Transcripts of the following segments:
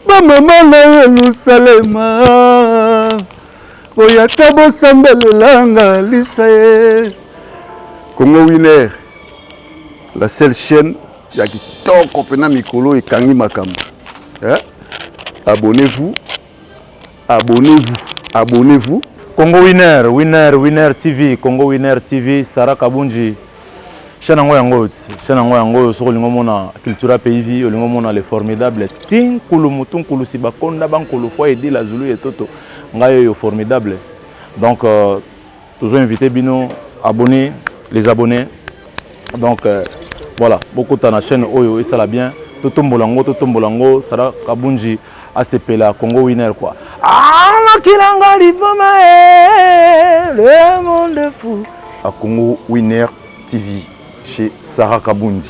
Bamama na Yelusalema, boyaka bosambelelanga lisa ye. Congo Winner, la seule chaîne ya kitoko mpena mikolo ekangi makambo. Eh? Abonnez-vous, abonnez-vous, abonnez-vous. Congo Winner, Winner, Winner TV, Congo Winner TV, Sarah Kabunji. Chaîne yango yango oyo ti, chaîne yango yango oyo soki olingi omona Cultura Pays Vie, olingi omona le formidable Tinkulu Mutunkulu Sibakonda Bankulu Fwa Edila Zulu Yetoto, ngai oyo formidable. Donc tozo inviter bino abonnés, les abonnés. Donc voilà, bokota na chaîne oyo esala bien, totombola yango, totombola yango, Sarah Kabunji asepela Congo Winner quoi. Ah, makilanga liboma eh, le monde est fou. À Congo Winner TV chez Sarah Kabundi.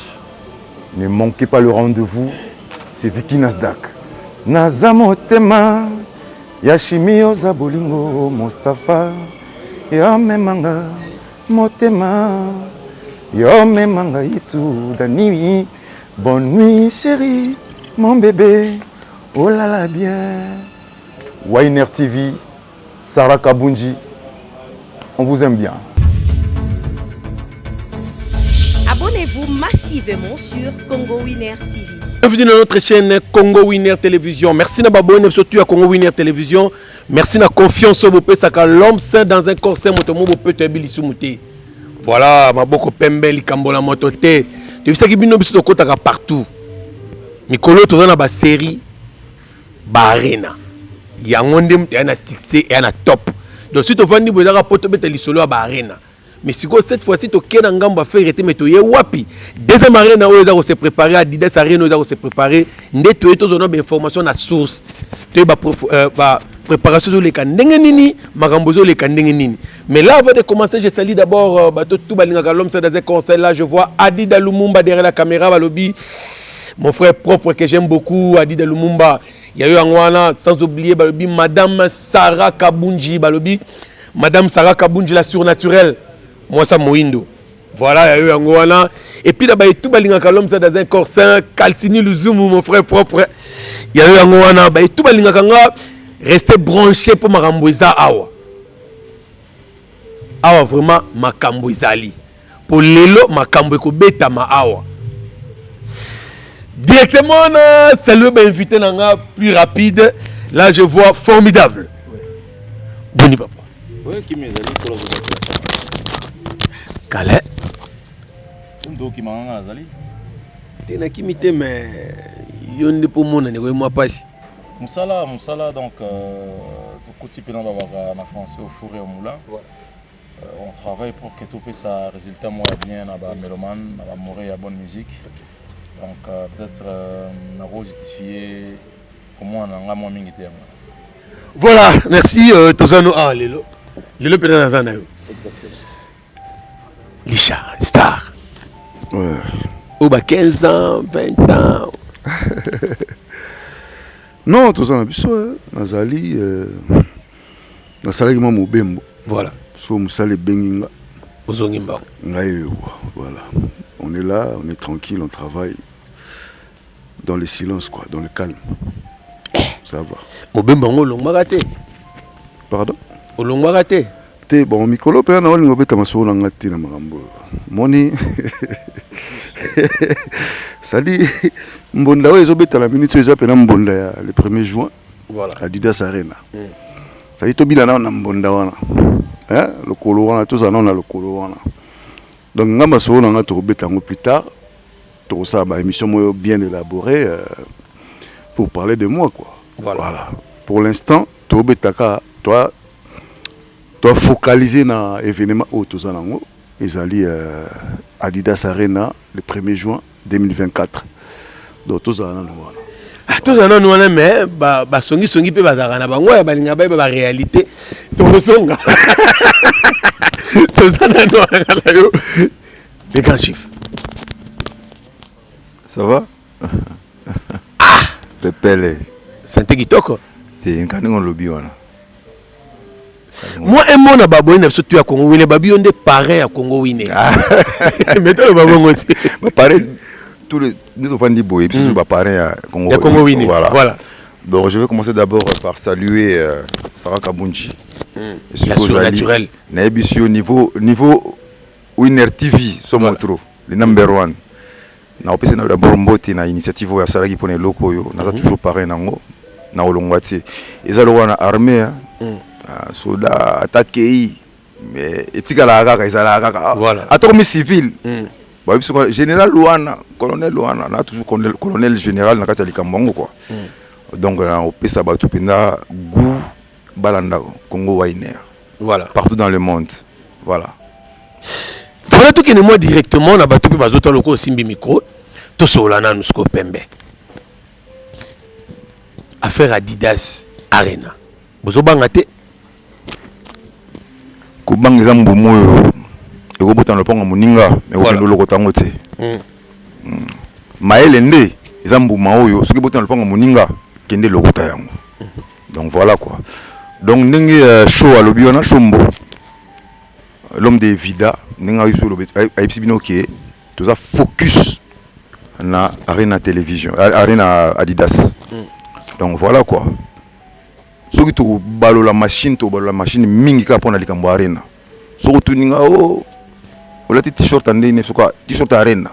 Ne manquez pas le rendez-vous, c'est Vicky Nasdaq. Naza motema ya chimie oza bolingo Mustafa ya memanga motema yo memanga itu dani. Bonne nuit chérie, mon bébé, oh là là bien. Winer TV, Sarah Kabunji, on vous aime bien. Abonnez-vous massivement sur Congo Winner TV. Bienvenue dans notre chaîne Congo Winner Télévision. Merci na babone surtout à Congo Winner Télévision. Merci na confiance au bopesaka l'homme saint dans un corps saint moto mo bopeto ya bilisumu te. Voilà, maboko pembe likambo la moto te. Toyebisaki bino biso tokotaka partout. Mikolo toza na ba série ba arena. Yango nde moto ya na succès ya na top. Donc si tovandi boye ezaka po tobeta lisolo ya ba arena. Mais sikoyo cette fois-ci tokei na ngambo ya Ferre te, mais toye wapi? Deuxième arena oyo eza ko se préparer, Adidas Arena oyo eza ko se préparer, nde toye tozwa na ba information na source. Toye ba ba préparation ezoleka ndenge nini, makambo ezoleka ndenge nini. Mais là, avant de commencer, je salue d'abord bato tout balingaka l'homme c'est dans un conseil. Là, je vois Adida Lumumba derrière la caméra, balobi, mon frère propre que j'aime beaucoup, Adida Lumumba. Il y a eu Angwana, sans oublier balobi Madame Sarah Kabunji, balobi Madame Sarah Kabunji, la surnaturelle. Moi, ça, Moindo. Voilà, il y a eu Angwana. Et puis là-bas, tout balingaka l'homme c'est dans un corps sain, Calcini Luzumu, mon frère propre. Il y a eu Angwana, bah, tout balingaka nga, restez branchés pour makambo eza awa. Awa vraiment makambo ezali. Pour lelo makambo ekobetama awa. Directement na saluer ba invité na nga plus rapide. Là je vois formidable. Boni papa. Oui, kimi ezali kolo kozala. Kale. Ndoki manganga nazali. Te na kimi te mais yo nde po mona ndeko mwa pasi. Musala, musala donc tokoti pe na babaka na français au four et au moulin. Voilà. On travaille pour que tout ça résultat moi bien na ba mélomane, na ba moré ya bonne musique. Okay. Donc peut-être na justifier comment on a moi mingi te. Voilà, merci tozano ah lelo. Lelo pena na zana yo. Lisha star. Ouais. Ou ba 15 ans, 20 ans. Non, tozana biso nazali nasalaki mwa mobembo. Voilà. So musale benginga. Ozongi mbango. Ngai voilà. On est là, on est tranquille, on travaille dans le silence quoi, dans le calme. Ça va. Mobembo ngo olongwaka te. Pardon? Olongwaka te. Te bon mikolo pe na olingo beta masolo na nga te na makambo. Moni sali mbonda oyo ezobeta la minute oyo eza pena mbonda ya le 1er juin. Voilà. Adidas Arena. Sali tobina na mbonda wana. Hein, lokolo wana tozala na lokolo wana. Donc nga masolo na nga tokobeta yango plus tard. Tokosala ba émission moyo bien élaborée pour parler de moi quoi. Voilà. Voilà. Pour l'instant tobetaka toi toi focaliser na événement oyo tozala nango ezali Adidas Arena le 1er juin 2024. Donc tozala nanu wana. Ah, tozala nanu wana mais ba songi songi pe bazalaka na bango ya balinga bayeba ba réalité tozonga. Tozala nanu wana na yo. Les grands chiffres. Ça va? Ah! Pepele. Santé kitoko. Te nkani ngolobi wana. Moi et mon baboye na biso tu ya Congo Winner babi yo nde parrain ya Congo Winner. Mais toi babongo ti. Ba parrain tous les nous ofandi boye biso ba parrain ya Congo. Ya Congo Winner. Voilà. Voilà. Donc je vais commencer d'abord par saluer euh, Sarah Kabunji. Mm. La surnaturelle. Nayebisi yo niveau niveau Winner TV somo voilà. trop le number one. Na opesa na d'abord mbote na initiative oyo asalaki mpona eloko oyo naza mm -hmm. toujours pareil nango na olongwa te eza lokola na armée mm. ah, soda ata kei mais etikalaka kaka ezalaka kaka voilà. ata komi civil mm. bayebi soki général wana colonel wana na toujours colonel, colonel général na kati ya likambo yango quoi mm. donc na opesa bato mpenza goût balanda Congo Winer voilà. partout dans le monde voilà. Voilà tokende mwa directement na bato mpe bazotala lokola osimbi micro tosolola nanu sikoyo pembe affaire Adidas Arena bozobanga te kobanga eza mbumu oyo ekobota na lopango ya moninga me okende olokota yango te mm. mm. mayele nde eza mbuma oyo soki ebota na lopango ya moninga kende lokota yango mm. donc voilà quoi donc ndenge euh, show alobi wana shombo l'homme de vida ndenge ayebisi bino ke toza focus na arena télévision arena Adidas mm. donc voilà quoi soki tokobalola machine tokobalola machine mingi kaka mpona likambo ya arena soki otuni nga o oh, olati t-shirt ya ndenge nini soki t-shirt ya arena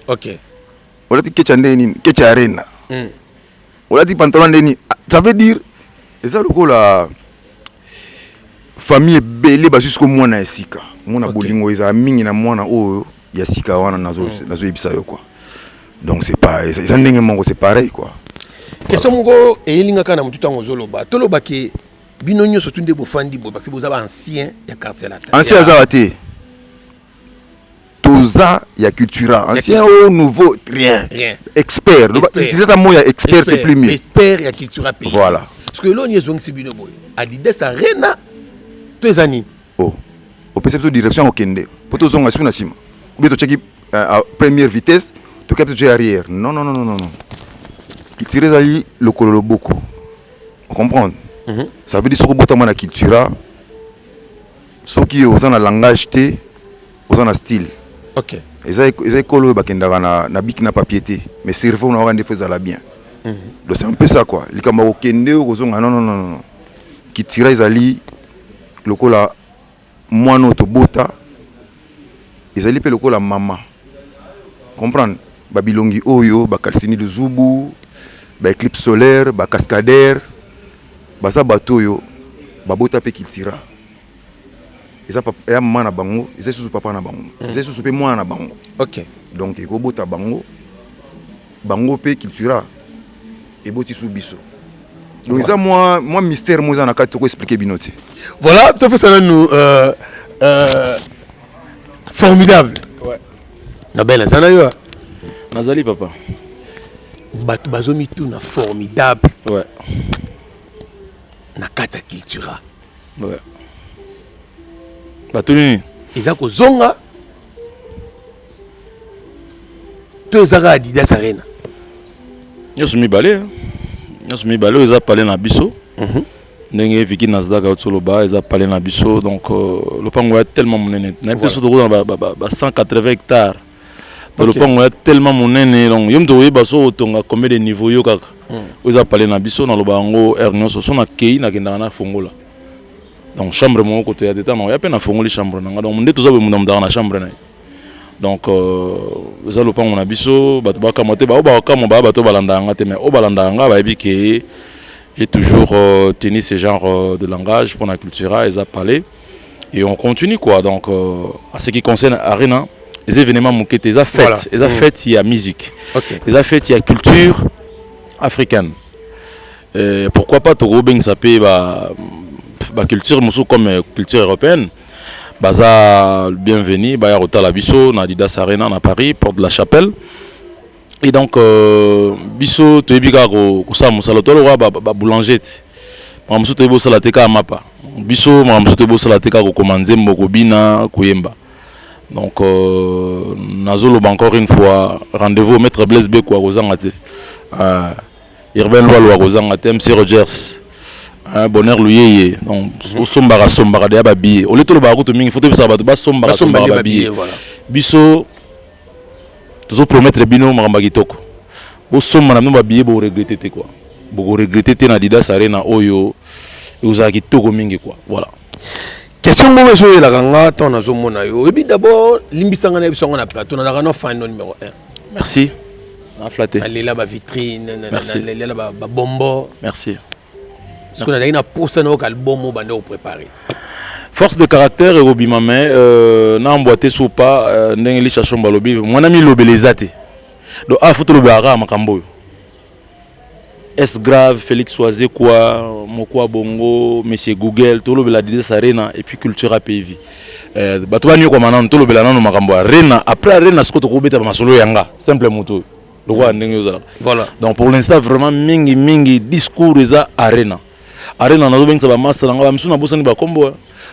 ok olati kecha ya ndenge nini kecha ya arena mm. olati pantalon ndenge nini ça veut dire eza lokola famille ebele bazwi siko mwana ya sika mwana okay. bolingo ezala mingi na mwana oyo ya sika wana nazoyebisa mm. yo quoi donc c'est pas eza ndenge moko c'est pareil quoi question moko eyelinga kaka na motu ntango ozoloba toloba ke bino nyonso tu nde bofandi boye parce que boza baancien ya quartier latin ancien aza te toza ya cultura ancien au nouveau rien, rien. expert utiliser ta mot ya expert, c'est plus mieux expert ya cultura pays voilà parce que eloni ezongisi bino boye Adidas Arena to eza nini oh opesa biso direction ya kokende mpo tozonga siku na nsima obi totyaki euh, première vitesse tokebi totie arrière non non non non non culture ezali lokolo loboko comprendre mm -hmm. ça veut dire soki obotama na cultura soki oza na langage te oza na style okay. eza eza ekolo oyo bakendaka na, na bic na papier te mais cerveau na waka nde fo ezala bien mm -hmm. donc c'est un peu ça quoi likambo ya kokende oyo kozonga non non non non kitira ezali lokola mwana oyo tobota ezali mpe lokola mama comprendre babilongi oyo bakalsini luzubu baeclipse solaire bacascadere baza bato oyo babota mpe cultura eza ya mama na bango eza lisusu papa na bango mm. eza lisusu mpe mwana na bango okay. donc ekobota bango bango mpe cultura eboti su biso donc eza mwa mwa mystère mo eza na kati toko expliquer bino te voilà topesa nanu euh, euh, formidable ouais. na bele aza na yo nazali papa bato bazomituna formidable ouais. na kati ya cultura ouais. bato nini eza kozonga to eza kaka Adidas Arena nyonso mibale nyonso mibale oyo eza pale na biso mhm. ndenge Vicky Nasdaq auti oloba eza pale na biso donc euh, lopango ya tellement monene nayebi te soki tokozala ba 180 hectares donc lopango ya tellement monene donc yo moto oyeba so otonga combien de niveau yo kaka hmm. oyo eza pale na biso naloba yango heure nyonso so nakei nakendaka na fongola donc chambre moko koto ya te ntango ya mpe nafongoli chambre na nga donc nde toza boye moto amotaka na chambre na ye donc euh, eza lopango na biso bato bakamwa te baoyo bakamwa baya bato balandaka nga te mais oyo balandaka nga bayebi ke j'ai toujours euh, tenu ce genre euh, de langage pour la cultura eza palais et on continue quoi donc euh, à ce qui concerne arena les événements moke te eza fête voilà. eza mm. fête ya musique okay. eza fête ya culture africaine euh, pourquoi pas tokobengisa mpe ba, ba culture mosusu comme euh, culture européenne baza bienvenu baya kotala biso na Adidas Arena na Paris porte de la Chapelle et donc euh, biso toyebi kaka kosala mosala to lokola baboulanger ti makambo mosusu toyebi osala te kaka mapa biso makambo mosusu toyebi osala te kaka kokoma nzembo kobina koyemba donc euh, nazoloba encore une fois rendez-vous au maître Blaise Beko akozanga te euh, Urbain Lwalo akozanga te MC Rogers hein, Bonheur Luyeye donc osombaka sombaka deya babillet olie tolobaka kutu mingi fo toyebisaka bato basombaka sombaka babillet biso tozo promettre bino makambo ya kitoko bosomba na bino babillet boregrete te quoi. Boko regretter te na Adidas Arena oyo ekozala kitoko mingi quoi. Voilà. Question moko ezoyelaka nga ntango nazomona yo oyebi d'abord limbisa nga na yebiso yango na plateau nazalaka no fan no numéro 1. Merci. Na flatté. Nalela ba vitrine, nalela ba bombo. Merci. Parce que nazalaki na posa nayoka album oyo banda koprépare. Force de caractère ekobima mais euh, na emboîter sous pas euh, ndenge Lisha Shomba alobi mwana milobela eza te. Donc ah faut tolobelaka kaka makambo oyo. Est-ce grave Félix Wazekwa, Mokwa Bongo, Monsieur Google, tolobela Adidas Arena et puis Cultura PV. Euh, bato banyokwama nano tolobela nano makambo ya Arena après Arena sikoyo tokobeta masolo yanga simple moto lokola ndenge ozalaka. Voilà. Donc pour l'instant vraiment mingi mingi discours eza Arena. Arena nazobengisa ba master na nga ba misusu nabosani ba kombo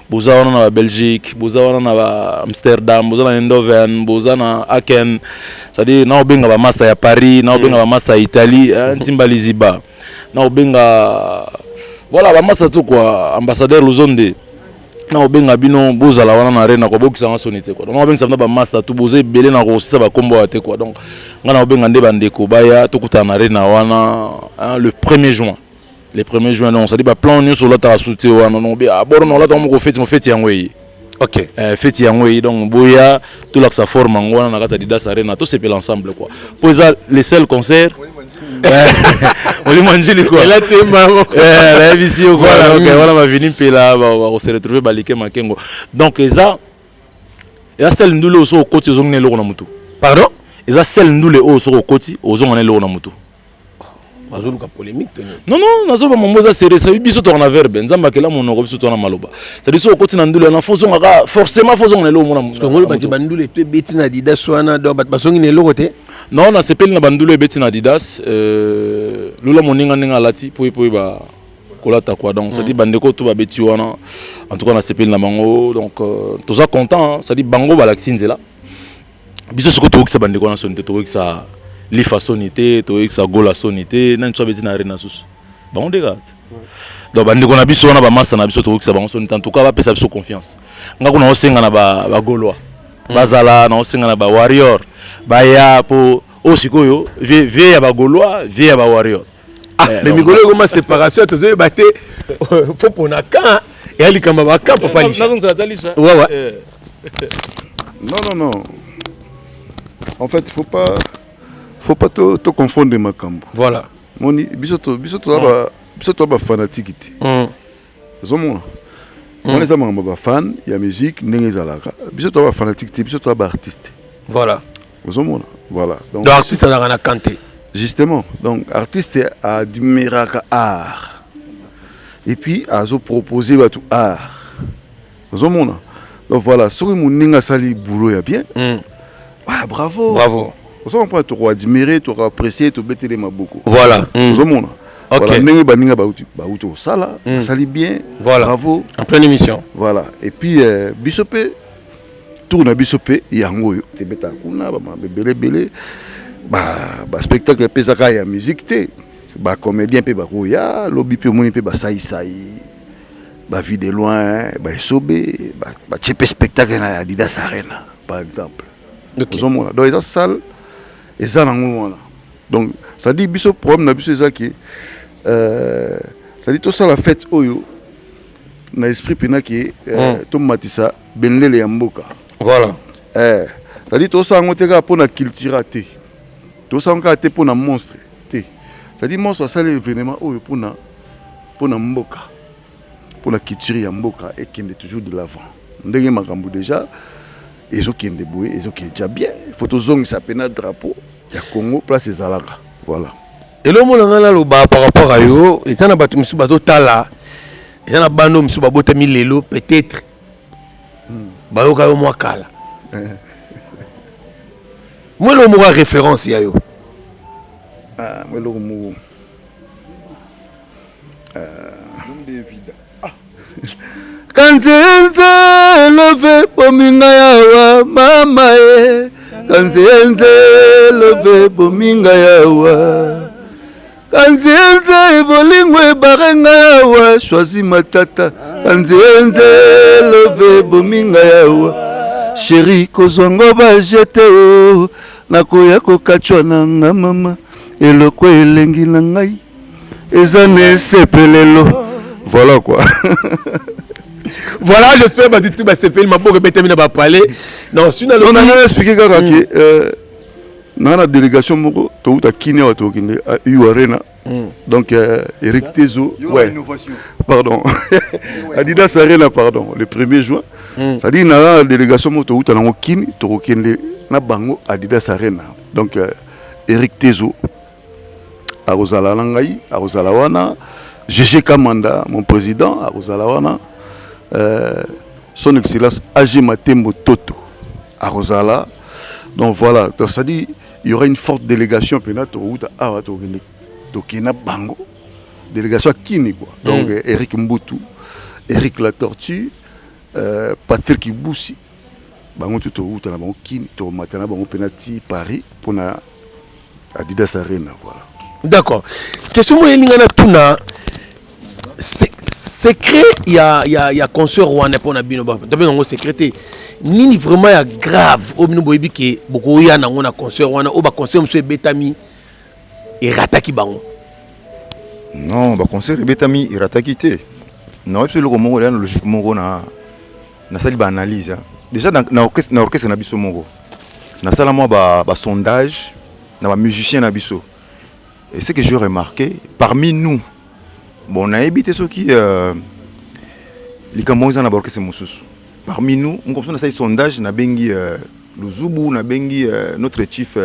boza wana na ba Belgique, boza wana na ba Amsterdam, boza na Eindhoven, boza na Aachen, c'est-à-dire na obenga ba master ya Paris, na obenga ba master ya Italie, hein, Ntimba Liziba, na obenga voilà ba master tout quoi, ambassadeur Luzonde na obenga bino bozala wana na arena quoi, bokisa nga soni te quoi. Donc na obengisa bino ba master tout boza ebele na kosisa ba kombo ya te quoi. Donc nga na obenga nde bandeko baya tokutana na arena wana hein, le 1er juin. Le 1er juin donc c'est-à-dire ba plan nyonso olataka soutien wana donc be aboro na olataka moko feti mo feti yango eye. OK. Eh, feti yango eye donc boya tolakisa forme yango wana na kati ya Adidas Arena tosepela ensemble quoi. Po eza le seul concert molimo njili quoi. Elati mbango. Eh, nayebisi yo quoi. Donc wana ba vini mpela ba ba se retrouver ba like makengo. Donc eza eza seul ndule oyo soki okoti ozongi na eloko na mutu. Pardon? Eza seul ndule oyo soki okoti ozonga na eloko na mutu. Bazoluka polémique to nini? Non non, nazoba mambo eza sérieux, ça biso toka na verbe, nzambe akela monoko biso toka na maloba. C'est biso okoti na ndule na faut zonga ka forcément faut zonga na eloko mona. Parce que ngolo bati bandule to ebeti na Adidas wana donc bato bazongi na eloko te. Non, na sepeli na bandule ebeti na Adidas, euh lula moninga ndenge alati po po ba kolata quoi. Donc c'est-à-dire bandeko to babeti wana en tout cas na sepeli na bango donc euh, toza content, c'est-à-dire bango balakisi nzela. Biso sikoyo toyokisa bandeko wana soni te, toyokisa lifa soni te, toyokisa gola soni te, nani so abeti na arena susu bango nde kaka donc bandeko na biso wana bamasa na biso toyokisa bango soni te. En tout cas bapesa biso confiance. Nga kuna osenga na bagaulois bazala, na osenga na bawarrior baya po oyo sikoyo vie ya bagaulois, vie ya bawarrior. Ah, mais mikolo ekoma séparation tozoyeba te fo pona camp eya likambo ya bacamp papa Lisha. Ouais, ouais. Non, non, non. En fait, faut pas te, te confondre makambo. Voilà. Moni, biso to, biso to ba, biso to ba fanatique te. Ozomona. Wana eza makambo ba fan ya musique ndenge ezalaka. Biso to ba fanatique te, biso to ba artiste. Voilà. Ozomona. Voilà. Donc artiste azalaka na camp te. Justement, donc artiste admiraka art. Et puis azo proposer bato art. Ozomona. Donc voilà, soki moninga asali boulot ya bien. Ouais, bravo. Bravo. Ozo comprendre, toko admirer, toko apprécier, tobetele maboko. Voilà. Ozomona. Ok. Voilà, ndenge baninga bauti bauti kosala, basali bien. Voilà. Bravo. En pleine émission. Voilà. Et puis euh, biso pe tour na biso pe yango oyo tebetaka kuna ba ebele ebele ba ba spectacle pe ezaka ya musique te. Ba comédien pe bakoya, lobi pe omoni pe basaisai ba vie de loin, ba esobe, ba ba tie pe spectacle na Adidas Arena par exemple. Ok. Ozomona. Donc eza salle eza nango wana. Donc c'est-à-dire biso problème na biso eza ke euh, c'est-à-dire tosala fête oyo na esprit pena ke euh, tomatisa bendele ya mboka. Voilà. Eh, c'est-à-dire tosala yango te kaka mpona cultura te, tosala yango kaka te mpona monstre te. C'est-à-dire monstre asali événement oyo mpona mpona mboka, mpona culture ya mboka ekende toujours de l'avant. Ndenge makambo déjà ezokende boye, ezokende déjà bien. Il faut tozongisa pena drapeau ya Congo place ezalaka. Voilà. Eloko mona nga naloba par rapport à yo, eza na bato mosusu bazotala, eza na bana mosusu babotami lelo peut-être bayoka yo mwa kala. Mwa eloko moko ya référence ya yo. Ah, mwa eloko moko. Kanzenze love bominga yawa mama e Kanzenze love bominga yawa Kanzenze bolingo ebarenga yawa choisi matata Kanzenze love bominga yawa Chéri kozwa ngo ba jete o nakoya kokatshwa na nga mama eloko elengi na ngai. Eza na esepelelo. Voilà quoi. Voilà, j'espère bato tu basepeli, maboko ebetami na bapale. Non, si na non, nanga expliquer kaka ke nanga na délégation moko touta Kini awa, tokende U Arena. Donc Eric Tezo, ouais, pardon, Adidas Arena, pardon, le 1er juin. C'est-à-dire nanga na délégation moko touta nango Kini, tokokende na bango Adidas Arena. Donc Eric Tezo akozala na ngai, akozala wana GG Kamanda, mon président, akozala wana son excellence AG Matembo Toto akozala. Donc voilà, donc ça dit il y aura une forte délégation mpena tokouta awa, tokende, tokende na bango, délégation ya Kini quoi. Donc Eric Mbutu, Eric La Tortue, Patrick Ibusi, bango tu tokouta na bango Kini, tokomata na bango mpena ti Paris mpona Adidas Arena, voilà. D'accord. Question moko elinga na tuna: secret ya concert wana mpo na bino, tobe nango secret te, nini vraiment ya grave oyo bino boyebi ke bokoya nango na concert wana, oyo baconcert mosusu ebetami erataki bango? Non, baconcert ebetami erataki te. Nayebi biso eloko moko, eya na logique moko. Na nasali baanalyse déjà na orchestre na biso moko, nasala mwa basondage na bamusicien na biso, et ce que j'ai remarqué parmi nous, bon, nayebi te soki likambo eza na baorchestre mosusu, parmi nous moko mosusu nasali sondage, nabengi Luzubu, nabengi notre chief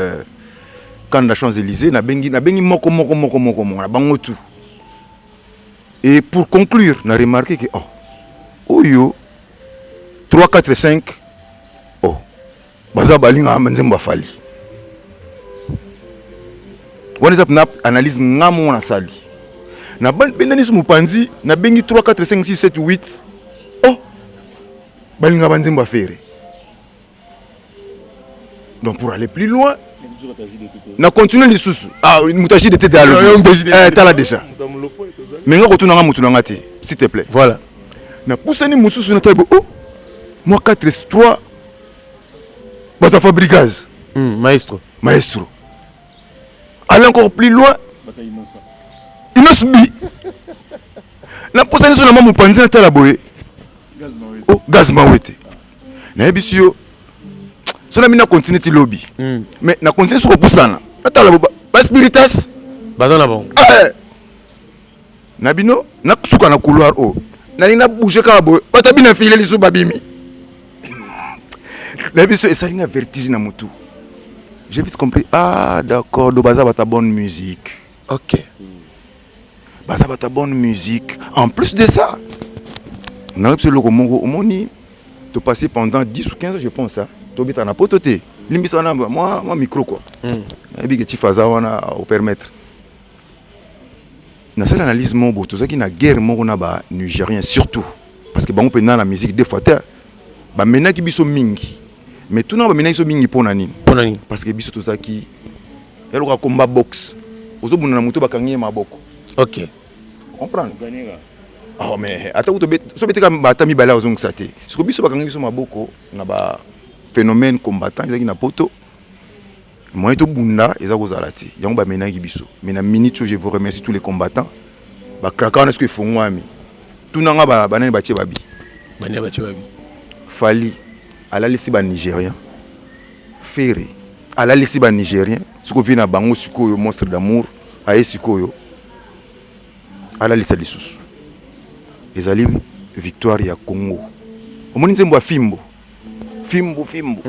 Kanda Champs-Élysées, nabengi moko moko moko moko moko na bango tout. Et pour conclure, na remarqué que oh, oyo 3 4 5, oh, baza balingaka nzembo ya Fally. Wana eza mpena analyse nga moko nasali. Nabendani so mopanzi, nabengi 3 4 5 6 7 8, oh, balingaka banzembo ya Ferre. Donc pour aller plus loin, na continue lisusu. Ah, moto ya JDT te alobi, tala déjà, mais nga kotunanga motu na nga te, s'il te plaît. Voilà. Napusani mosusu, natali bo, oh, moi 4 3, bato ya Fabrigaz. Maestro. Maestro. Aller encore plus loin, Innoss'B. Napusani so na mwa mopanzi, natala boye, oh, Gaz Mawete. Nayebisi yo, so na mi na continue ti lobi, mais na continue so kopusana, natala baspiritas. Baza na bango. Na bino nasuka na couloir oyo, nalingi na bouge kaka boye, bato bina file lisusu babimi. Nayebi so esali nga vertige na motu. J'ai vite compris: ah d'accord, do baza bato ya bonne musique. Baza bato ya bonne musique. En plus de ça, nayebi biso eloko moko, omoni, topassé pendant 10 ou 15 ans, je pense, tobeta na poto te. Limbisa wana mwa micro quoi. Nayebi ke chief aza wana opermettre nasala analyse moko boye. Tozalaki na guerre moko na banigérien, surtout parce que bango mpenza na musique deux fois te bamenaki biso mingi. Mais tuna, bamenaki biso mingi mpo na nini? Mpo na nini? Parce que biso tozalaki yaloka komba boxe, ozobunda na moto, bakangi ye maboko. Comprendre? Oh, mais ata kutu so beteka ata mibale, azongisa te. Siko biso bakangi biso maboko na baphénomène combattant ezalaki na poto, moyen tobunda eza kozala te. Yango bamenaki biso. Mais na minute oyo, je vous remercie tous les combattants, bakraka wana soki efongwami, tunanga banani batie babi. Banani batie babi? Fally alalisi banigérien, Ferre alalisi banigérien. Soki ovie na bango sikoyo, Monstre d'Amour aye sikoyo alalisa lisusu. Ezali victoire ya Congo. Omoni nzembo ya Fimbo, Fimbo, Fimbo,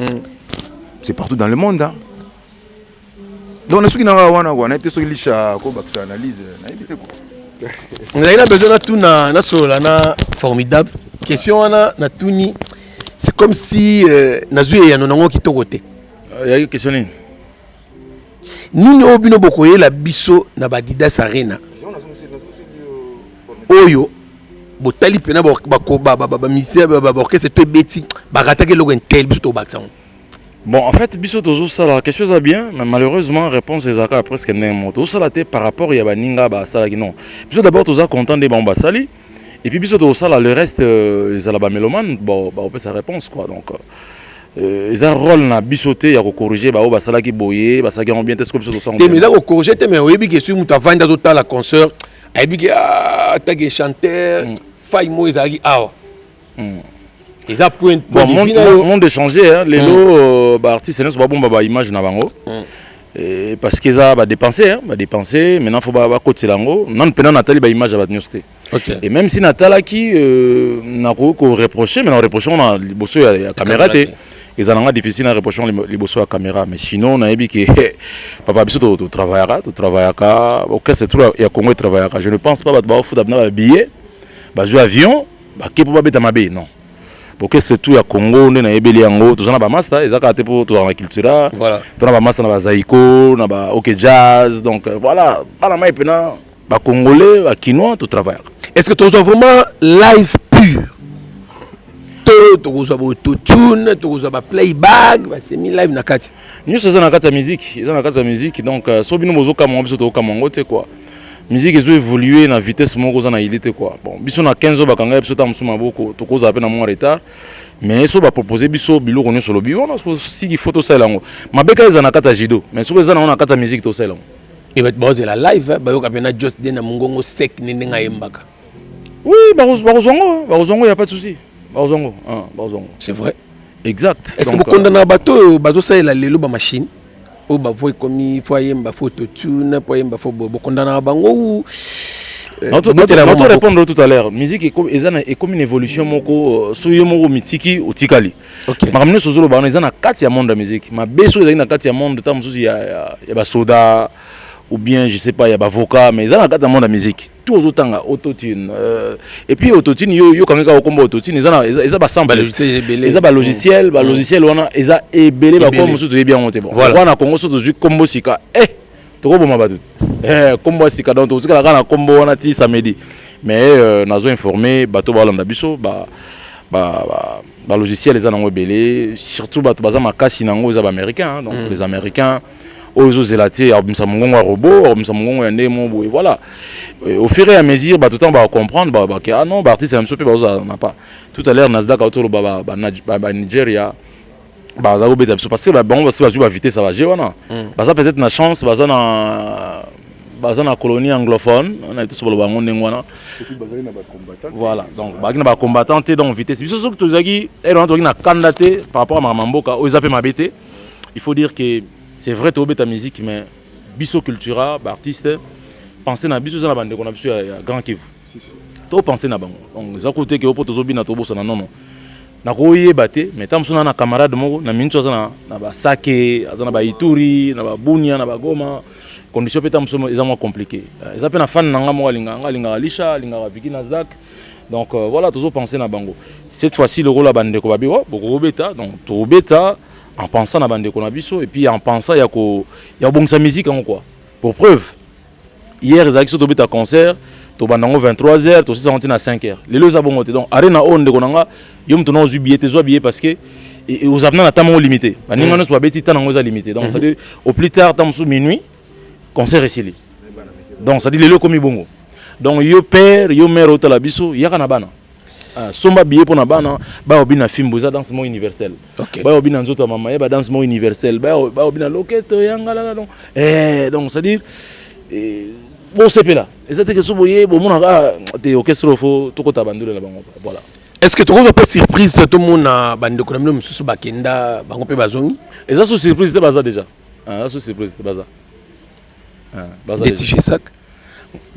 c'est partout dans le monde, hein? Donc na soki nanga wana kwa, nayebi te soki Lisha kobakisa analyse, nayebi te quoi. Nazali na besoin natuna, nasolola na Formidable. Question wana natuni, c'est comme si nazwi eyano nango kitoko te. Yaki question nini? Nini oyo bino bokoyela biso na baAdidas Arena, oyo botali mpena bamusicien, baorchestre to ebeti, barataki eloko intel, biso tobakisa yango? Bon, en fait, biso tozosala question eza bien, mais malheureusement réponse ezalaka presque ndenge moko. Tozosala te par rapport ya baninga basalaki, non. Biso d'abord toza content nde bango basali, et puis biso tozosala le reste, ezala bamélomane, bon, baopesa réponse quoi. Donc Eza rôle na biso te ya kocorriger baoyo basalaki boye, basalaki yango bien te. Soki biso tosala te, mais eza kocorriger te, mais oyebi ke soki moto avandi azotala concert, ayebi ke atake chanteur, faille moko ezalaki awa, eza point. Bon, monde a changé, hein. Lelo baartiste nyonso babomba baimage na bango parce que eza badépense, hein, badépense. Maintenant faut bakotela yango nanu mpena natali baimage ya bato nyonso te. Et même si natalaki, nakoki koreproche, mais nareproche ngo na liboso ya caméra te. Eza nanga difficile na reproche ngo liboso ya caméra. Mais sinon nayebi ke papa, biso totravaillaka, totravaillaka, orchestre tout ya Congo etravaillaka. Je ne pense pas bato baofuta na babillet, bazwi avion, bake mpo babeta mabe. Non, orchestre tout ya Congo nde nayebeli yango, toza na bamaster. Eza kaka te mpo tozala na Cultura, toza na bamaster na bazaiko, na ba OK Jazz. Donc voilà, bana mai mpena bacongolais, bakinois, totravaillaka. Est ce que tozwa vraiment live pur to tokozwa bautotune, tokozwa baplayback, basemi live na kati? Nyonso eza na kati ya musique, eza na kati ya musique. Donc so bino bozokamwa, biso tokokamwa yango te quoi. Musique ezo évolue na vitesse moko oza na ili te quoi. Bon, biso na 15 oyo bakanga biso ta mosusu maboko, tokozala mpe na mwa retard, mais so bapropose biso biloko nyonso olobi wana, siki faut tosalela yango. Mabe kaka eza na kati ya judo, mais soki eza nango na kati ya musique, tosalela yango. E bato baozela live, bayoka mpe na Jos de na mongongo sec nde ndenge ayembaka. Oui, bakozwa yango, bakozwa yango, ya pas de souci, bakozwa yango, bakozwa yango. C'est vrai. Exact. Est ce que bokondana bato oyo bazosalela lelo bamachine oyo, bavoix ekomi, faut ayemba, faut autotune, po ayemba, faut bokondana bango ou Nato répondre tout à l'heure, musique eza ekomi une évolution moko. So yo moko mitiki, otikali. Makambo nyonso ozoloba wana eza na kati ya monde ya musique. Mabe soki ezalaki na kati ya monde ta mosusu ya basoda ou bien, je sais pas, ya bavocat, mais eza na kati ya monde ya musique. Tout ozotanga autotune, et puis autotune, yo yokangi kaka okomba autotune, eza basample, eza balogiciel. Balogiciel wana eza ebele, bakombo mosusu toyebi yango te. Bon, wana Congo so tozwi kombo sika, tokoboma bato ti kombo ya sika. Donc tokotikala kaka na kombo wana ti samedi. Mais nazo informe bato balanda biso, balogiciel eza nango ebele. Surtout bato baza makasi nango eza baaméricain. Donc les Américains oyo ezozela te, akobimisa mongongo ya robot, akobimisa mongongo ya ndenge moko boye. Voilà, au fur et à mesure bato ntango bakocomprendre bake, ah non, baartiste ya biso mpe bazozala na pas. Tout à l'heure Nasdaq aotoloba Banigeria baza kobeta biso parce que bango basi bazwi bavitesse ya baje wana. Baza peut-être na chance, baza na colonie anglophone na te, so baloba yango ndenge wana. Voilà, donc bazalaki na bacombattant te. Donc vitesse, biso soki tozalaki ere wana, tozalaki na kanda te par rapport à makambo ya mboka oyo eza mpe mabe te. Il faut dire que c'est vrai, tobeta musique, mais biso Cultura, baartiste, pense na biso eza na bandeko na biso ya Grand Kivu, topense na bango. Donc eza kutu te ke opo tozobina tobosana. Nono, nakoyeba te, mais ntango mosusu na camarade moko na minute aza na basake, aza na baituri, na babunia, na bagoma, condition mpe ntango mosusu eza mwa compliqué. Eza mpe na fan na nga moko alingaka nga, alingaka Lisha, alingaka Viki Nasdaq. Donc voilà, tozopense na bango. Cette fois-ci lokola bandeko babi oh, bokobeta, donc tokobeta en pensant na bandeko na biso et puis en pensant ya kobongisa musique yango quoi. Pour preuve, hier ezalaki so tobeta concert, tobanda yango 23 heures, tosisa yango ntina 5 heures. Lelo eza bongo te. Donc arena oyo, ndeko na nga, yo moto na ozwi billet te, zwa billet, parce que oza mpena na temps moko limité. Baninga nyonso babeti, temps yango eza limité. Donc c'est à dire au plus tard temps mosusu minuit, concert esili. Donc c'est à dire lelo ekomi bongo. Donc yo père, yo mère, otala biso, yaka na bana, somba billet mpo na bana baya obina fimbo, eza danse moko universelle. Baya obina nzoto ya mama ye, badanse moko universelle, baya obina loketo yangalala. Donc donc c'est à dire bosepela, eza te ke so boye bomonaka te orchestre, faut tokota bandule na bango. Voilà. Est ce que tokozwa mpe surprise, tomona bandeko na bino mosusu bakenda, bango mpe bazongi? Eza so surprise te, baza déjà. Eza so surprise te, baza. Ndeti Gesac?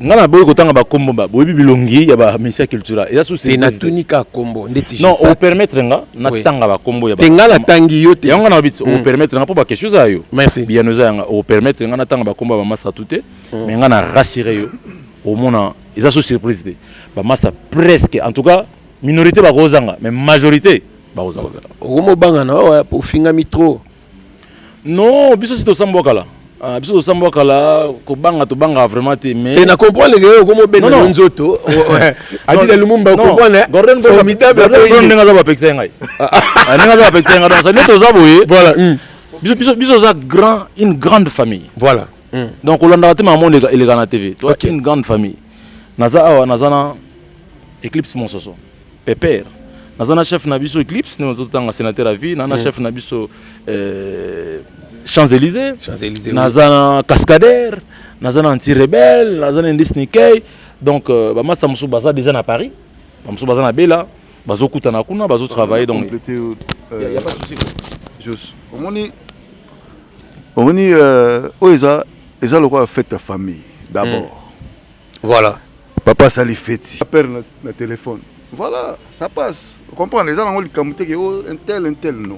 Nga na boyi kotanga bakombo, ba boyebi bilongi ya bamisia Cultura, eza so. Natuni kaka kombo ndeti. Non, opermettre nga natanga bakombo ya te, nga natangi yo te. Yango nga na babi opermettre nga mpo baquestion eza yo. Merci. Biyano eza yanga. Opermettre nga natanga bakombo ya bamasa tu te, mais nga na rassure yo, omona eza so surprise te. Bamasa presque, en tout cas minorité bakozanga, mais majorité bakozanga. Okomobanga na oyo ofingami trop. Non, biso si tosambwa kala. Ah, biso tosambwa kala, kobanga tobanga vraiment te, mais te na comprendre ke okomobenda no nzoto Adida Lumumba, comprendre formidable. Ndenge aza bapekisa ye ngai, ndenge aza bapekisa ye ngai, donc nde toza boye. Voilà. Biso oza grand, une grande famille. Voilà. Donc olandaka te makambo eleka na TV. Toza une grande famille. Naza awa, naza na Eclipse Mososo Pepere. Naza na chef na biso Eclipse, nous totanga sénateur à vie, na na chef na biso Champs-Élysées, Champs-Élysées, naza na Cascadeur, naza na Anti-Rebelle, naza na Indice Nikkei. Donc ba masta mosusu baza déjà na Paris, ba mosusu baza na Bela, bazokutana kuna, bazo travailler donc. Compléter, Y a pas de souci. Jos, omoni omoni oyo eza lokola fête ya famille d'abord. Voilà. Papa asali feti. Appel na téléphone. Voilà, ça passe. Vous comprenez? Les gens ont likambo te que oh, un tel, un tel, non.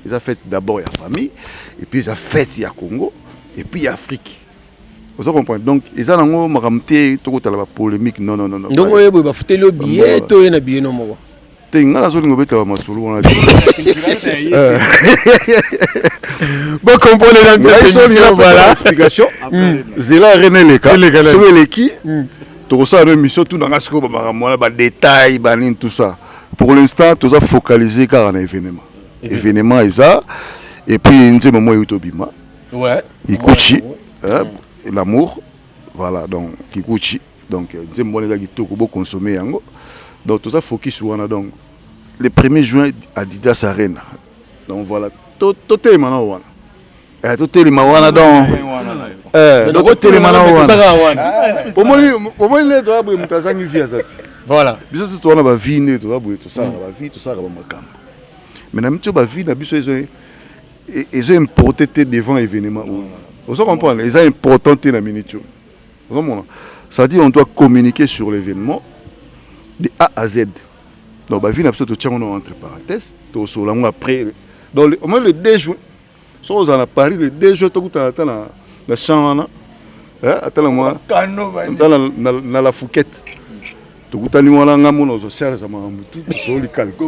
Ils ont fait d'abord la famille, et puis ils ont fait ya Congo, et puis Afrique. Vous comprenez? Donc, ils ont makambo te, tokotala ba polémique. Non, non, non, non. Donc, oyo boye bafuteli yo billet to oye na billet no moko? Te, nga nazolinga obetaka masolo wana te. Bon, comprendre la Ngai so olinga voilà. Explication. Zela René eleka. Soki eleki, tokosala no émission tout nanga sikoyo bamakambo wana, badétail, banini, tout ça. Pour l'instant, toza focaliser kaka na événement. Événement eza, et puis nzembo moko euti obima. Kikuchi, hein, l'amour, voilà, donc Kikuchi. Donc nzembo wana eza kitoko, boconsommer yango. Donc toza focus wana, donc le 1er juin, Adidas Arena. Donc voilà, totelema na wana. Totelema wana donc. Donc totelema na wana. Omoni nde toza boye, moto azangi vie aza te. Voilà. Biso to towana bavie nde toza boye, tosalaka bavie, tosalaka bamakambo. Mais na miti oyo bavie na biso ezo importe te devant événement oyo. Ozo comprendre? Eza important te na minute oyo. Ozomona? C'est-à-dire on doit communiquer sur l'événement de A à Z. Donc bavie na biso totiango na entre parenthèses, tosolola yango après. Donc au moins le 2 juin, soki ozala na Paris le 2 juin, tokutana ata na champ wana, ata na mwa ata na la Fouquette. Tokutani wana, nga mona ozwa charge ya makambo tu, tosoli calco.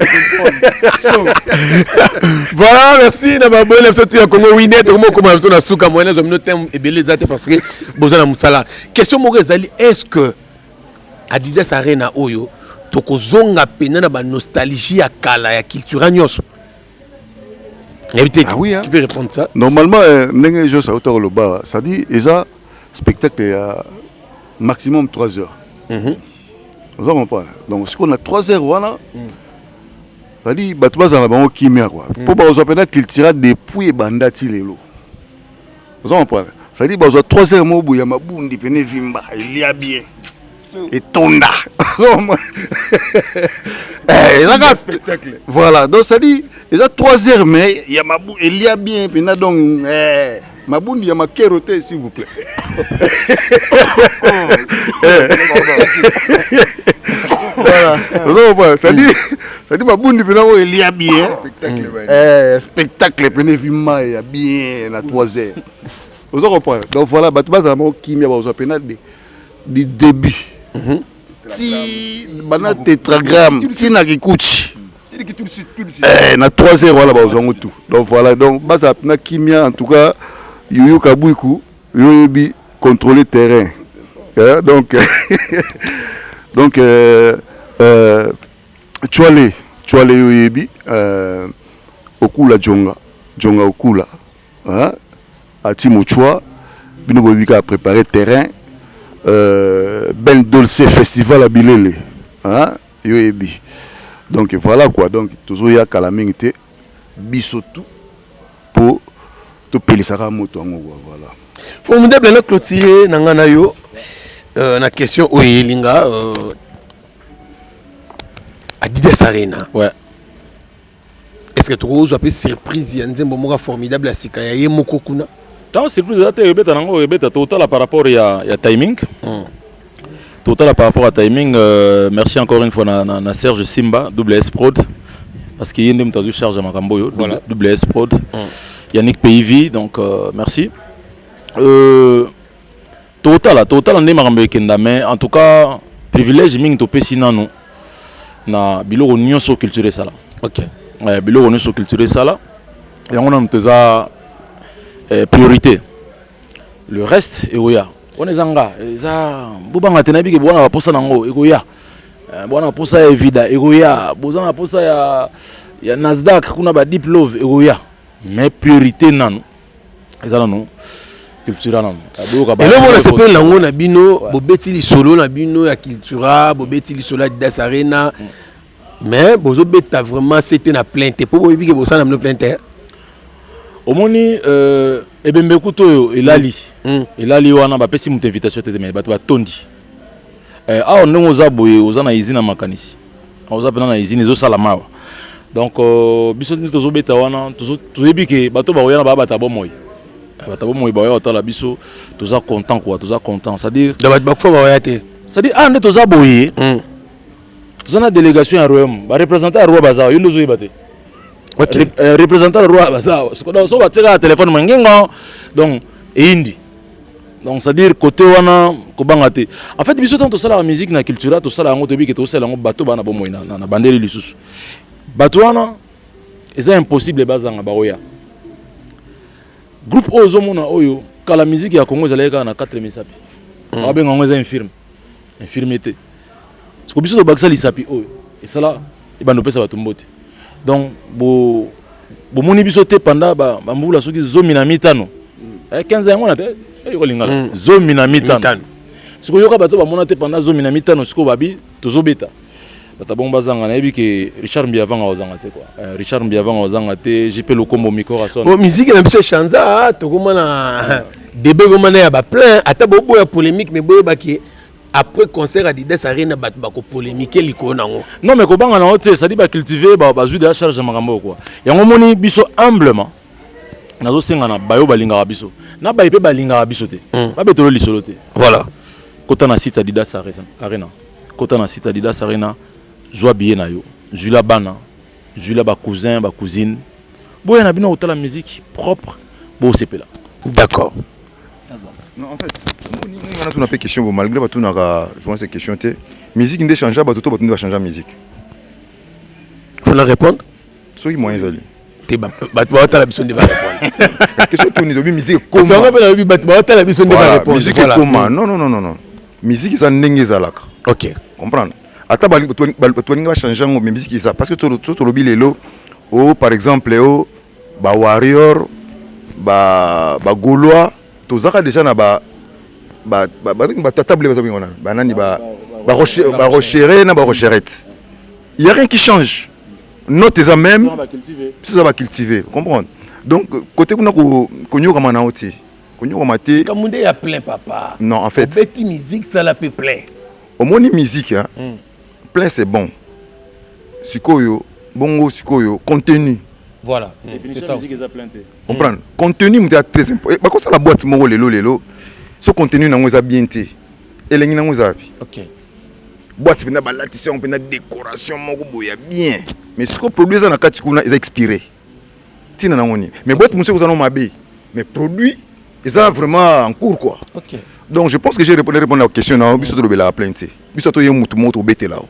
Voilà, merci na baboye na biso tu ya Congo Winner. Tokomi okoma na biso na suka moyen nazwa bino thème ebele eza te parce que boza na mosala. Question moko ezali: est ce que Adidas Arena oyo tokozonga pena na banostalgie ya kala ya cultura nyonso? Nayebi te. Ah oui, hein. Qui peut répondre ça? Normalement, ndenge Jos auta koloba, c'est-à-dire eza spectacle ya maximum 3 heures. Oza comprendre? Donc sikoyo na 3 heures wana, c'est-à-dire bato bazala na bango kimia quoi, mpo bazwa mpena cultura depuis ebanda ti lelo. Oza comprendre? C'est-à-dire bazwa 3 heures moko boye ya mabundi pene, evimba, elia bien, etonda. Eza kaka spectacle. Voilà, donc c'est-à-dire eza 3 heures mais ya mabu elia bien mpena. Donc mabundi ya makero te, s'il vous plaît. Voilà, oza comprendre? C'est-à-dire mabundi mpena oyo elia bien. Spectacle. Spectacle pene evima ya bien na 3 heures. Oza comprendre? Donc voilà, bato bazala moko kimia, bazwa pena du début ti bana Tétragramme ti na Kikuchi. Tout de suite, tout de suite. Na 3 heures wana bazwa yango tout. Donc voilà, donc bazala mpena kimia. En tout cas, Yuyu Kabwiku, yo oyebi contrôler terrain. Donc Chwale Chwale, yo oyebi okula jonga jonga okula, hein? Ati mochwa bino boyebi kaka préparer terrain. Ben Dolce, festival ya bilele, hein? Yo oyebi. Donc voilà quoi, donc tozoya kala mingi te, biso tout mpo topelisaka moto yango quoi, voilà. Formidable. Na clôturer na nga na yo na question oyo eyelinga Adidas Arena. Est ce que tokozwa mpe surprise ya nzembo moko formidable ya sika ya ye moko kuna? Ntango surprise eza te, ebeta nango, ebeta. Totala par rapport ya timing. Totala par rapport à timing. Merci encore une fois na Serge Simba, Double S Prod, parce que ye nde moto azwi charge ya makambo oyo. Double S Prod. Yannick Payv, donc merci. Totala nde makambo ekenda, mais en tout cas privilège mingi topesi nanu na biloko nyonso culture esala. Biloko nyonso culture esala, yango nanu toza priorité. Le reste ekoya wana, eza nga eza bobanga te. Nayebi ke bwana baposa nango ekoya. Bwana baposa ya Evida ekoya, boza na posa ya Nasdaq kuna, ba Deep Love ekoya, mais priorité nanu eza nanu cultura nanu. Boyoka. Eloko nasepeli nango na bino, bobeti lisolo na bino ya cultura, bobeti lisolo ya Adidas Arena. Mais bozobeta vraiment sete na plein te, mpo boyebi ke bosala na bino plein te. Omoni, ebembe kutu oyo elali, elali wana, bapesi moto invitation te, mais bato batondi. Awa ndenge oza boye, oza na usine ya makanisi, oza mpena na usine ezosalama awa. Donc biso nde tozobeta wana, toyebi ke bato bakoya na baya bato ya bomoi, bato ya bomoi bakoya kotala biso. Toza content quoi, toza content, c'est-à-dire Donc bato bakufa bakoya te. C'est-à-dire awa nde toza boye, toza na délégation ya royaume, bareprésentant ya roi baza awa. Yo nde ozoyeba te. Représentant ya roi baza awa. So batie kaka telefone mangenga, donc eyindi. Donc c'est-à-dire côté wana kobanga te. En fait, biso ntango tosalaka musique na Cultura, tosala yango, toyebi ke tosala yango bato bana bomoi na bandeli lisusu. Bato wana eza impossible bazanga, baoya. Groupe oyo ozomona oyo, kala musique ya Congo ezalaki kaka na 4 misapi, babenga yango eza infirme, infirmité. Siko biso tobakisa lisapi oyo esala ebanda opesa bato mbote. Donc bo bomoni biso te pendant bambula soki 15, 15 yango wana te, yoka lingala, 15. Mitano. Sikoyo yoka, bato bamona te pendant 15. Sikoyo babi tozobeta, bato bongo bazanga. Nayebi ke Richard Mbiavanga ozanga te quoi. Richard Mbiavanga ozanga te, JP Lokombo Mikorason. Bon, musique na biso echanza, tokoma na débat, ekoma na ya baplein. Ata boboya polémique, mais boyebaki après concert Adidas Arena, bato bakopolémique likolo nango. Non, mais kobanga nango te, c'est-à-dire bacultive, bazwi deya charge ya makambo oyo quoi. Yango omoni biso humblement nazosenga na bayo balingaka biso, na baye mpe balingaka biso te, babetolo lisolo te. Kota na site Adidas Arena, kota na site Adidas Arena, zwa billet na yo, zwila bana, zwila bacousin, bacousine, boya na bino kotala musique propre, bosepela. D'accord. Non, en fait, nga natuna mpe question bo, malgré batunaka souvent cette question te: musique nde change bato to bato nde bachange musique? Faut la répondre. Soki moyen ezali. Te, bato baotala biso nde barépondre. Question tuni, tobi musique. Kasi yango mpe nayebi, bato baotala biso nde barépondre. Musique ekoma, non, non, non, non, non, musique eza ndenge ezalaka. Comprendre, ata bato balingi bachange yango, mais musique eza, parce que so tolobi lelo o, par exemple, o bawarrior, bagaulois, tozaka déjà na batable, baza benga wana banani, barochere na barocherette, il y a rien qui change, note eza même, biso eza bacultive, comprendre. Donc côté kuna konyokama na yo te, konyokama te. Likambo nde ya plein, papa. Non, en fait, obeti musique, sala mpe plein. Omoni musique, hein? Plein, c'est bon. Sikoyo bongo, sikoyo contenu. Voilà, c'est ça aussi. Comprendre, contenu moto ya très important. Bakosala boîte moko lelo lelo, so contenu nango eza bien te, elengi nango eza wapi? Boîte mpenza balatisi yango mpenza décoration moko boye ya bien, mais sikoyo produit eza na kati kuna eza expiré, ntina nango nini? Mais boîte mosusu eza nango mabe, mais produit eza vraiment en cours quoi. Donc je pense que j'ai répondu à la question na biso. Tolobelaka plein te, biso toye mutu moko tobetela o.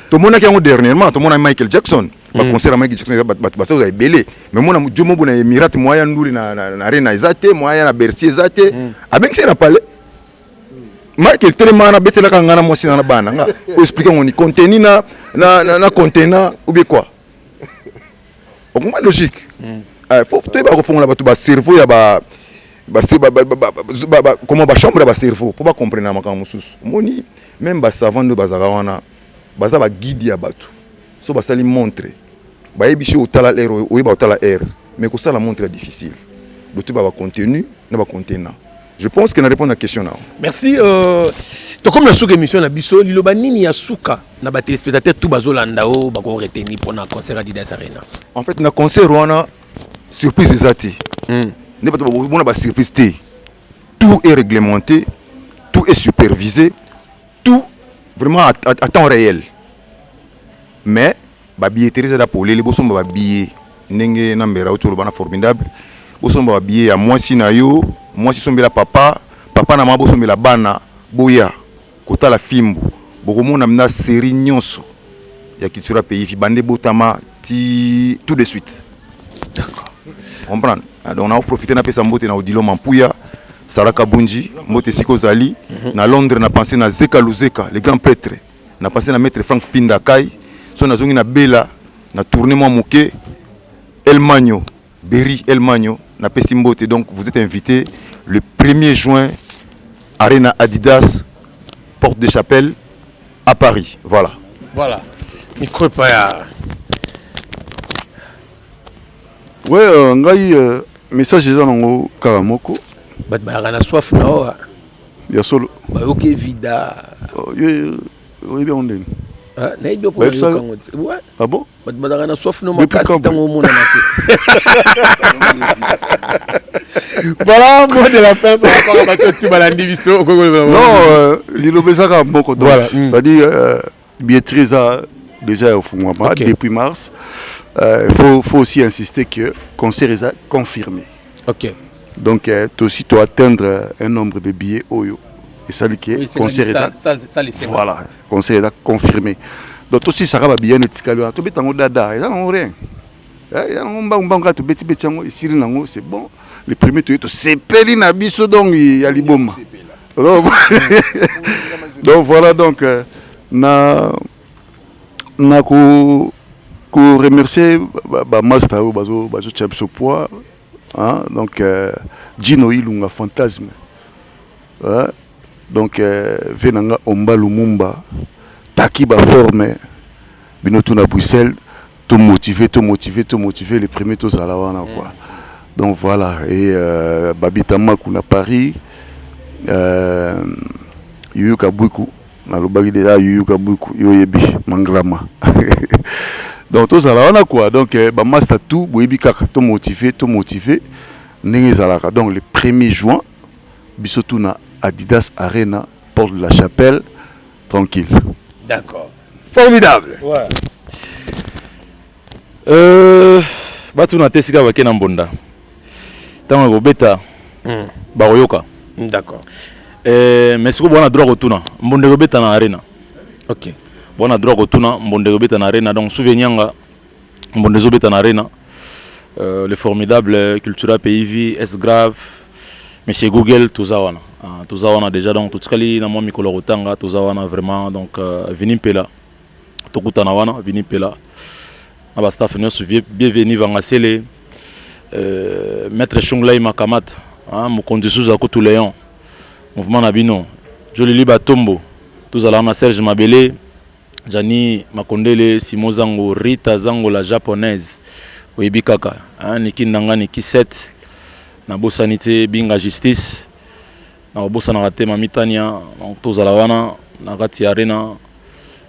Tomonaki yango dernièrement, tomonaki Michael Jackson, baconcert ya Michael Jackson, bato basoza ebele, mais mona jo mobo na Émirate, moya nduli na arena eza te, moya na Bercy eza te. Abengisi ye na palais, Michael telema wana, abetelaka nga na mwasi na bana nga. Oexplike yango ni contenu na contenant ou bien quoi? Okoma logique. Faut toyeba kofongola bato bacerveau ya ba comment, bachambre ya bacerveau, mpo bacomprendre na makambo mosusu. Omoni, même basavant nde bazalaka wana, baza baguide ya bato. So basali montre, bayebi si otala heure, oyeba otala heure, mais kosala montre ya difficile. Do toyeba bacontenu na bacontenant. Je pense que na répondre na question na. Merci. Tokomi na suka émission na biso. Liloba nini ya suka na batéléspectateur tout bazolanda oyo bakoretenir mpona concert Adidas Arena? En fait, na concert wana surprise eza te, nde bato bakomona basurprise te. Tout est réglementé, tout est supervisé, tout vraiment à temps réel. Mais babilletterie eza da polele, bosomba babillet ndenge na mbera oti oloba na formidable. Bosomba babillet ya mwasi na yo, mwasi sombela papa, papa na mama bosombela bana, boya kotala fimbu. Bokomona na série nyonso ya Cultura Pays Vie, bande botama ti tout de suite. D'accord. Comprendre. Ah, donc naoprofite napesa mbote na Odilo Mampuya, Saraka Bunji, mbote esika ozali na Londres. Na pense na Zeka Luzeka, le grand prêtre, na pense na maître Frank Pinda Kai. So nazongi na bela na tourne mwa moke, Elmanio Berry, Elmanio, napesi mbote. Donc vous êtes invité le 1er juin, Arena Adidas, Porte de Chapelle à Paris. Voilà. Voilà. Micro epai ya Ouais, ngai message eza nango kaka moko. Bato bayaka na soif na oyo. Ya solo. Bayoki evida. Oh, ye oyebi yango ndeni? Ah, nayebi yo mpo Bayebisa nayoka yo? yango te. Ouais. Ah bon? Bato bazalaka na soif no Depuis makasi quand, ntango omonana te. Voilà, mot de la fin par rapport à bato tu balandi biso okoki koloba Non, liloba eza kaka moko donc, Voilà. c'est-à-dire billetterie eza déjà ya ofungwama depuis mars. Faut aussi insister que concert eza confirmé. Donc aussi to atteindre un nombre de billets oyo esali ke Oui, c'est concert ça, eza ça, ça, les voilà, concert eza confirmé. Donc tosisaka babillet na etikali wana, tobeta yango dada, eza nango rien. Eh, eza nango mbangu mbangu kaka, tobetibeti yango, esili nango, c'est bon. Le premier toye, tosepeli na biso, donc ya liboma. Donc voilà, donc na ko remercier bamaster oyo bazotia biso poids, hein, donc Gino Ilunga Fantasme, hein, donc ve na nga Omba Lumumba taki baforme bino tu na Bruxelles, to motiver, to motiver, to motiver, les premiers tozala wana quoi. Donc voilà, et Babita Maku na Paris, Yuyu Kabwiku, nalobaki déjà Yuyu Kabwiku, yo oyebi Mangrama. Donc tozala wana quoi. Donc bamaster tout boyebi kaka, to motiver, to motiver ndenge ezalaka. Donc le 1er juin, biso tu na Adidas Arena, Porte de la Chapelle, tranquille. D'accord, formidable. Ouais. Batuna te esika bake na mbonda ntango ekobeta, bakoyoka. Mais sikoyo bwana droit kotuna mbonda ekobeta na Arena. Bwana droit kotuna mbonda ekobeta na Arena. Donc souvenir mbonda ezobeta na Arena. Le formidable Cultura Pays S Grave, Monsieur Google, toza wana. Ah, toza wana déjà. Donc totikali na mwa mikolo ya kotanga, toza wana vraiment. Donc Vini Mpela, tokutana wana. Vini Mpela na bastaff nyonso, bienvenu Vangasele, Maître Shunglai Makamat, hein, mokonzi susu akutu Léon, mouvement na bino Jolili Batombo, tozala wana. Serge Mabele, Jani Makondele, Simo Zango, Rita Zango la japonaise, oyebi kaka, hein, Niki Ndanga, Niki 7, nabosani te Binga Justice, nakobosanaka te Mami Tania. Donc tozala wana na kati ya Arena,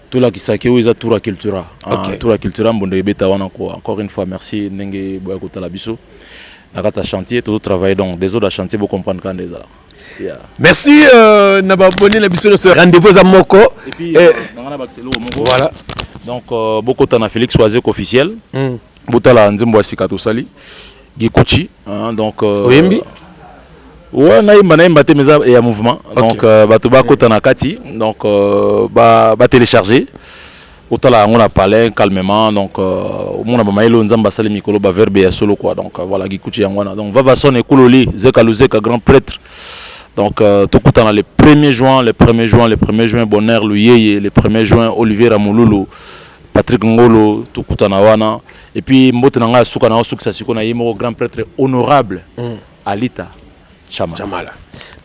tolakisaki oyo eza tour ya Cultura. Ah, tour ya Cultura, mbondo ebeta wana quoi. Encore une fois merci ndenge boya kotala biso na kati ya chantier, tozotravailler. Donc désordre ya chantier, bocomprendre kaka nde ezalaka. Yeah. Merci na babone na biso nyonso, rendez-vous eza moko. Et puis nanga na bakisa eloko moko. Voilà. Donc bokota na Félix Wazek officiel, botala nzembo ya sika tosali, Gikuchi, hein, donc Oyembi? Ouais, nayemba, nayemba te, mais eza ya mouvement. Donc bato bakota na kati, donc batélécharger, otala yango na palais calmement. Donc omona bamayele oyo Nzambe asali mikolo, baverbe ya solo quoi. Donc voilà, Gikuchi yango wana. Donc Vavason Ekuloli Zeka Luzeka, grand prêtre. Donc tokutana le 1er juin, le 1er juin, le 1er juin. Bonheur Luyeye, le 1er juin. Olivier Ramululu, Patrick Ngolo, tokutana wana. Et puis mbote na ngai ya suka na osukisa sikoyo na ye moko, grand prêtre honorable Alita Chama. Chamala,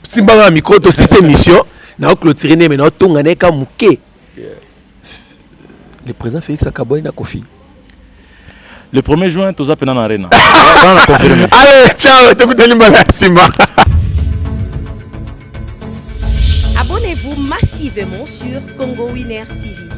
simbanga na micro, tosisa émission na oclôturer nde me na otonga na ye ka moke. Le président Félix akabwani na Kofi. Le 1er juin toza pena na Arena wana, na confirmé. Allez, ciao, tokutani mbala ya nsima. Abonnez-vous massivement sur Congo Winner TV.